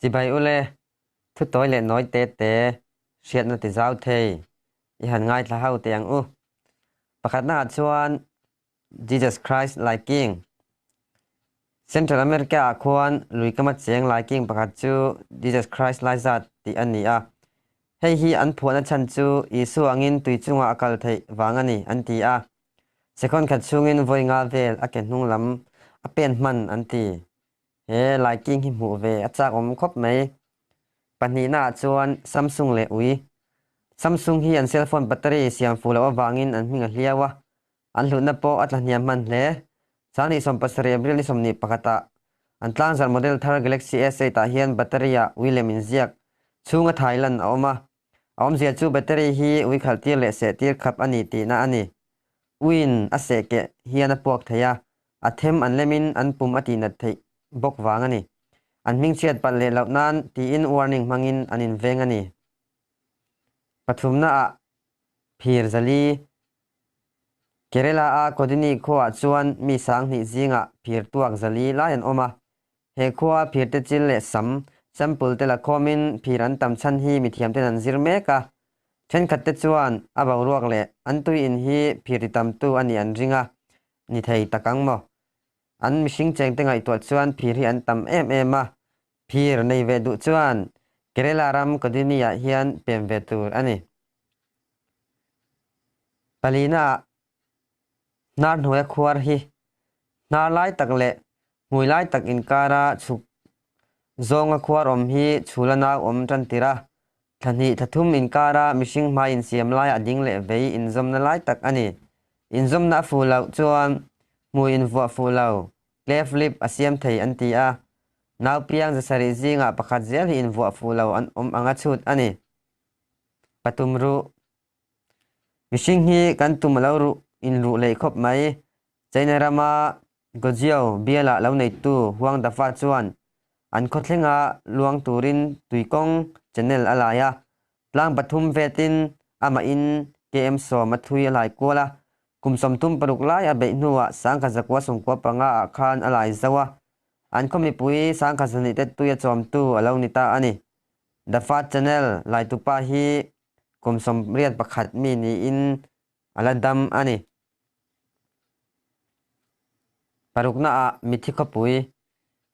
Chibai ule, thu tawi leh nawi te te hriatna ti zau thei i han ngaithla ho teh ang u. Pakhatna ah chuan Jesus Christ Laiking. Central America ah khuan lui kama cheng laiking pakhat chu Jesus Christ Laizat tih a ni a. Hei hi an phuahna chhan chu Isua angin tui chungah a kal theih vang a ni an ti a. Second khat chhungin vawi nga vel a ke hnung lam a pen hman an ti. He laiking hi hmuh ve a chak awm khawp mai. Pahnihna ah chuan Samsung leh ui. Samsung hi an cellphone battery siam fuh loh avangin an hming a hliau a, an hlutna pawh a tla hniam hman hle. Sangni 17 April ni 21 ah an tlangzarh model thar Galaxy S8 ah hian battery ah ui lem inziak chhunga thailan a awm a. A awmzia chu battery hi ui khalh tir leh seh tir khap a ni tihna a ni. Uiin a seh keh hian a puak thei a, a them an lemin an pum a tihnat theih bawk vang a ni. An hmingchhiat palh leh loh nan tiin warning hmangin an inveng a ni. Pathumnaah phir zali Kerala-a Kodini khuaah chuan mi sanghnih zingah phir tuak zali lai an awm a. He khua phirte chil leh sam, sample te la khawmin phir an tam chhan hi mithiamten an zir mek a. Thenkhatte chuan a boruak leh an tui in hi phir ti tamtu a nih an ring a, ni thei tak ang maw? An mihring chengte ngaihtuah chuan phir hi an tam em em a, phir nei ve duh chuan Kerala ram Kodini-ah hian pem ve tur a ni. Palina-ah hnar hnuaia khuar hi hnar lai tak leh Hmui lai tak inkara chhuk zawnga khuar awm hi chhula nau awm tan tir a, thla hnih thla thum inkara mihring hmai insiam lai a ding leh vei inzawmna lai tak a ni. Inzawmna a fuh loh chuan hmui invuah fuh lo, cleft lip, a siam thei an ti a, nau piang zasarih zingah pakhat zel hi invuah fuh lo an awm anga chhut a ni. Patum ruh. Mihring hi kan tum a lo ruh inruh leh khawp mai. China rama Gojiao biala lo neitu Huang Dafa chuan an khawthlenga luang turin tuikawng channel a lai a, tlang pathum vetin amahin KM 10 a thui a lai kual a, kum 36 lai a beih hnuah 1995 ah khan a lai zo a, an khaw mipui 12,000 te tui a chawmtu a lo ni ta a ni. Dafa channel laitupa hi kum 81 mi niin a la dam a ni. Paruknaah mithi khawpui,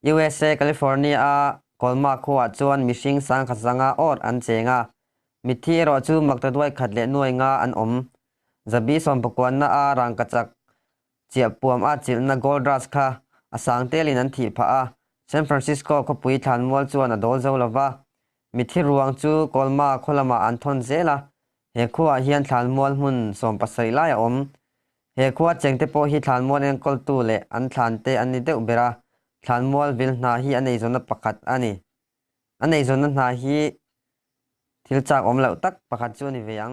USA California-a Colma khuaah chuan mihring sangkhat zanga awt an cheng a, mithi erawh chu maktaduai khat leh nuai nga an awm. Zabi sawmpakuanna-a rangkachak chiahpuam a chilhna Gold Rush kha a sang telin an thih phah a, San Francisco khawpui thlanmual chuan a dawl zo lova, mithi ruang chu Colma khaw lamah an thawn zel a, He khuaah hian thlanmual hmun 70 lai a awm. He khua chengte pawh hi thlanmual enkawltu leh an thlante an ni deuh ber a, thlanmual vil hna hi a neizawnna pakhat a ni. A neizawnna hna hi thil chak awm loh tak pakhat chu a ni ve ang.